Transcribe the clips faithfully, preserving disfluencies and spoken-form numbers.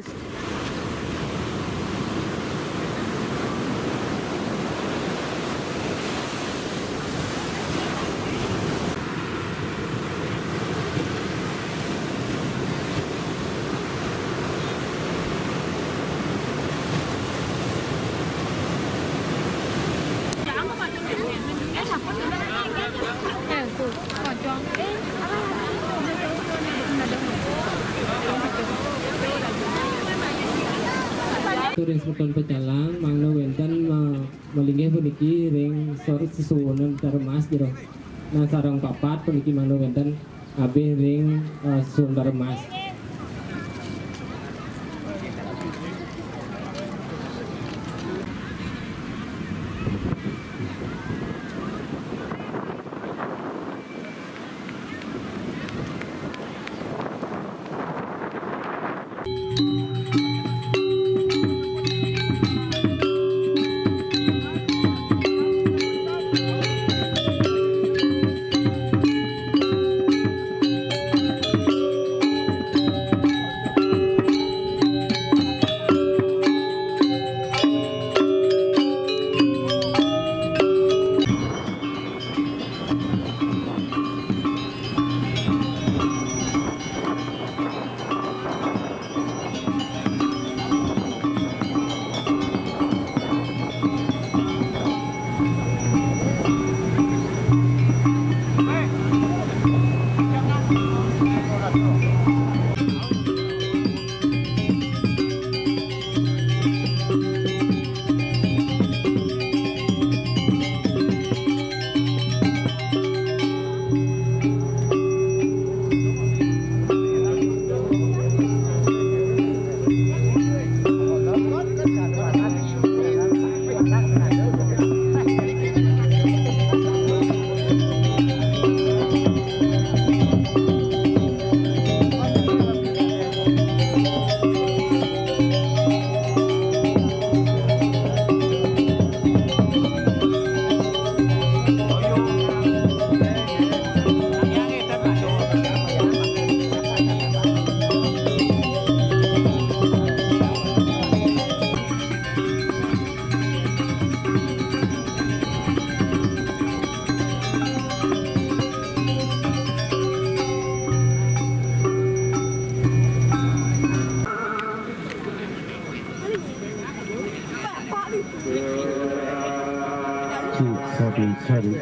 Turis semeton pecalang, mangda wénten ma-, malinggih puniki ring sor-, sesuunan Darmas jero. Nah, sareng papat puniki mangda wénten abih ring, eh, sesuunan Darmas. Sadu, sadu.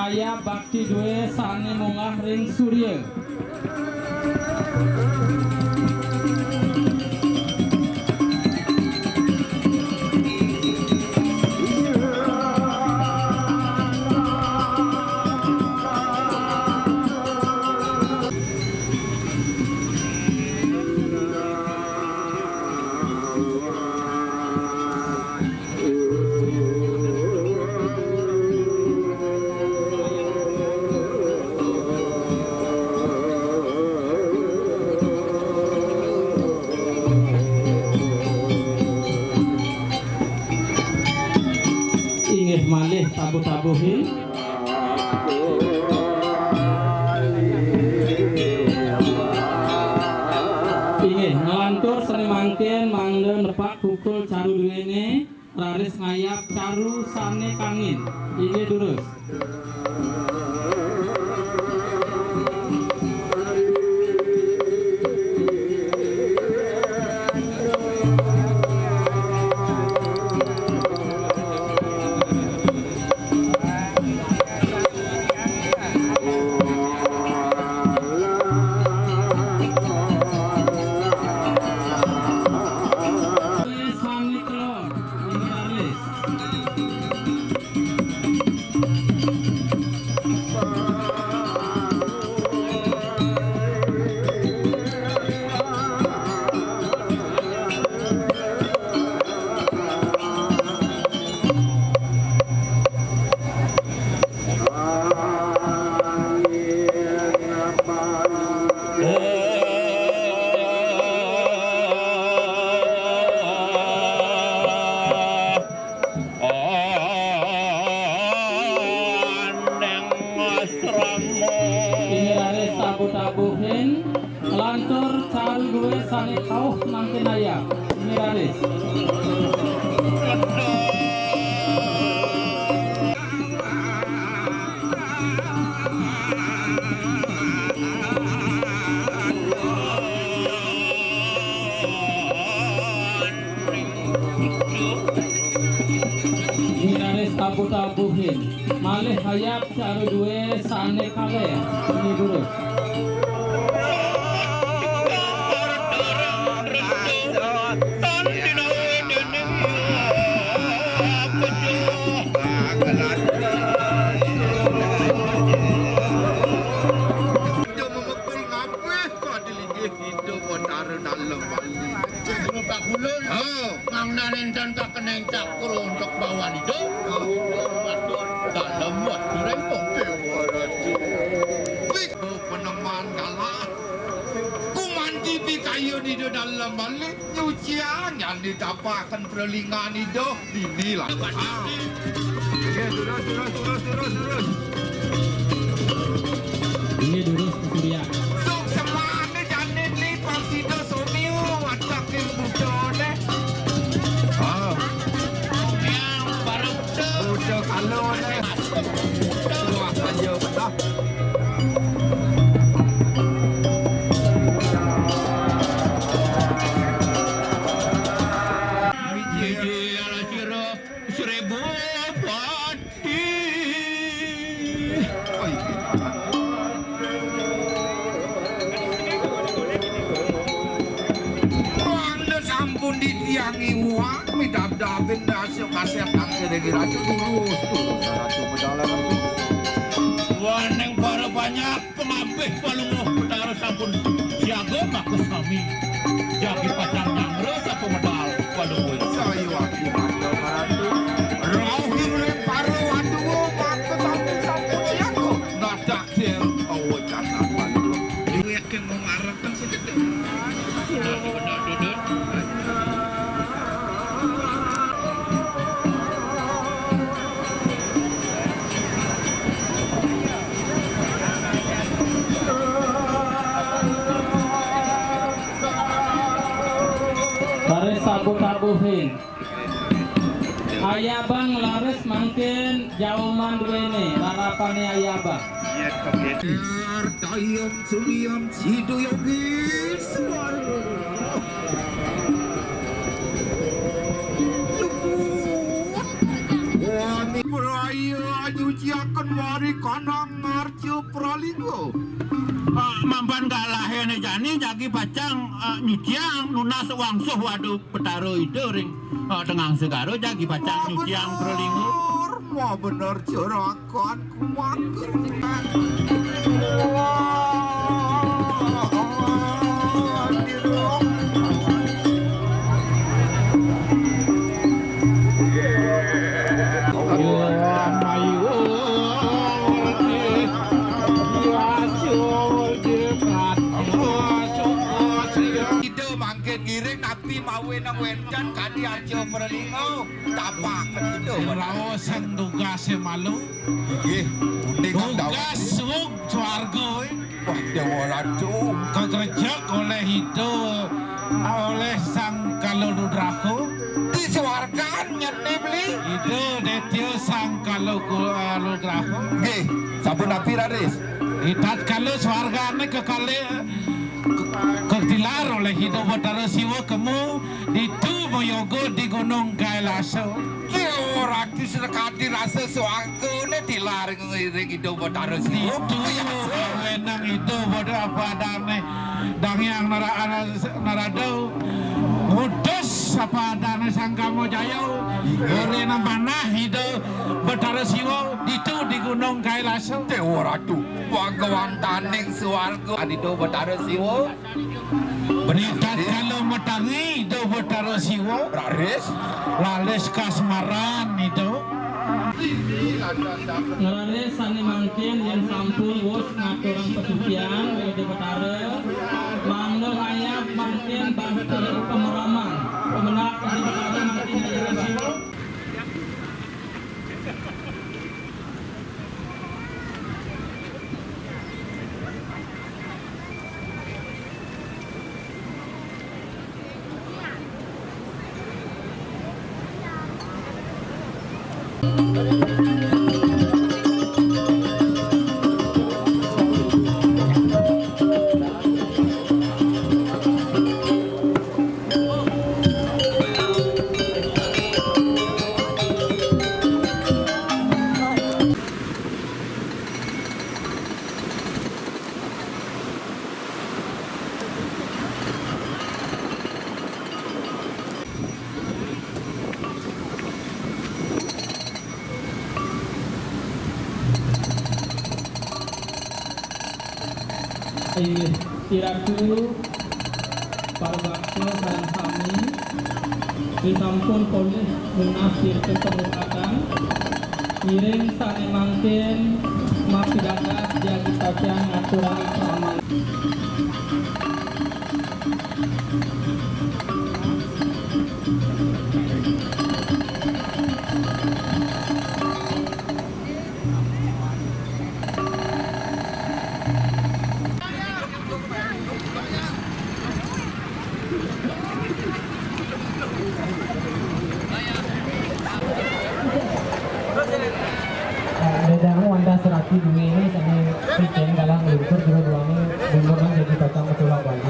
Ayab bakti duwé sané munggah ring surya. Inggih malih tabuh-tabuhin. Inggih, nglantur sané mangkin mangda nepak pukul caru duwéné, raris ngayab caru sané kangin. Inggih durus. Inggih raris tabuh-tabuhin, nglantur caru duwé sané kauh mangkin ayab. Inggih raris. Inggih raris tabuh-tabuhin, malih ayab caru duwé sané kalih. Inggih durus. Ida memekul ngabih kadi linggih Ida Batara Dalem Bali. Cek Guru Pak Kulun. Ha. Mangda nénten kakeneng cakra untuk bawan Ida. Ha. Matur Dalem Bali Rembang Déwa Raja. Wih, peneman galah. Kumanti pikayun Ida Dalem Bali. Nyucian yang ditapaken pralingan Ida. Dini lah. Ah. Oke, terus, terus, terus, terus, terus. Ini durus, Pak Surya. Suksemane jane ni Pak Sida Somio, wadah ing budone. Ah. Yang baru udah. Udah kalau ne. Wah, aja betah. Mijil sira seribu pati. Mangda sampun ditiangi uwak, midabdabin dasa kaset angkene Ratu durus, durus Ratu Medal Ratu. Waning para banyak. Pangabih Palungguh Betara sampun siaga maka sami jagi pacang nyanggra sapa medal Palungguh. Saya wakil Ratu Maratu. Rauh ing lempara waduh maka sami sampun siaga. Nadak sir awacanan Palungguh. Duwe king mung arep kan sing gedhe. Nah, bener dudut. Raris tabuh-tabuhin. Ayabang laris mangkin jauman duene, larapane ayabang. Dayam Suliam Sidu Yogi Suara. Luput. Wani Praya. Nyuciaken wari kanang ngarca pralingga. Ah, mampan galahé né jani jagi pacang, ah, nyuciang nunas wangsuh waduk Betara Ida ring, ah, tengah segara jagi pacang nyuciang pralingga. Wah, bener, wah, bener juragan kumaker. Ida mangkin ngiring napi mawinan wénten kadi arca pralingga, tapak Ida. Raos sang tugasé malu. Inggih, uning. Tugas suug swarga, eh. Wah, Déwa Ratu. Kagrejek olih Ida, olih Sang Kala Rudraka. Di swargan nyén né beli. Ida Détya Sang Kala Gu-, eh, Rudraka. Nggih, sampun napi, raris? Di tatkala swargané kekalih, ke-, katilar olih Ida Betara Siwa kemu, ditu mayoga di Gunung Kailasa. Déwa Ratu, sakadi rasa swargané tilar ngiring Ida Betara Siwa. Ditu wénang Ida Betara apa adané Dang Hyang Nara-, Nara-, Narada. Ngutus apa adané Sang Kamajaya. Inggih. Ora manah Ida Betara Siwa ditu di Gunung Kailasa. Déwa Ratu, pangkawantaning swarga Ida Betara Siwa. Beri tatkala matangi Ida Betara Siwa. Raris. Raris kasmaran Ida. Ngeraris sané mangkin yén sampun wus ngaturang pasucian ring Ida Betara, mangda ngayab mangkin bakti pameraman. Pamendak Ida Betara mangkin ngayab. Inggih, iraku para baksa sareng sami, risampun polih nunas tirta pangupatan, ngiring sané mangkin mapidadas jagi pacang ngaturang pamang. Dadang wantah serati duwéné sané picén galah nglungsur jero duané, bumbungan jagi patang matulak bali.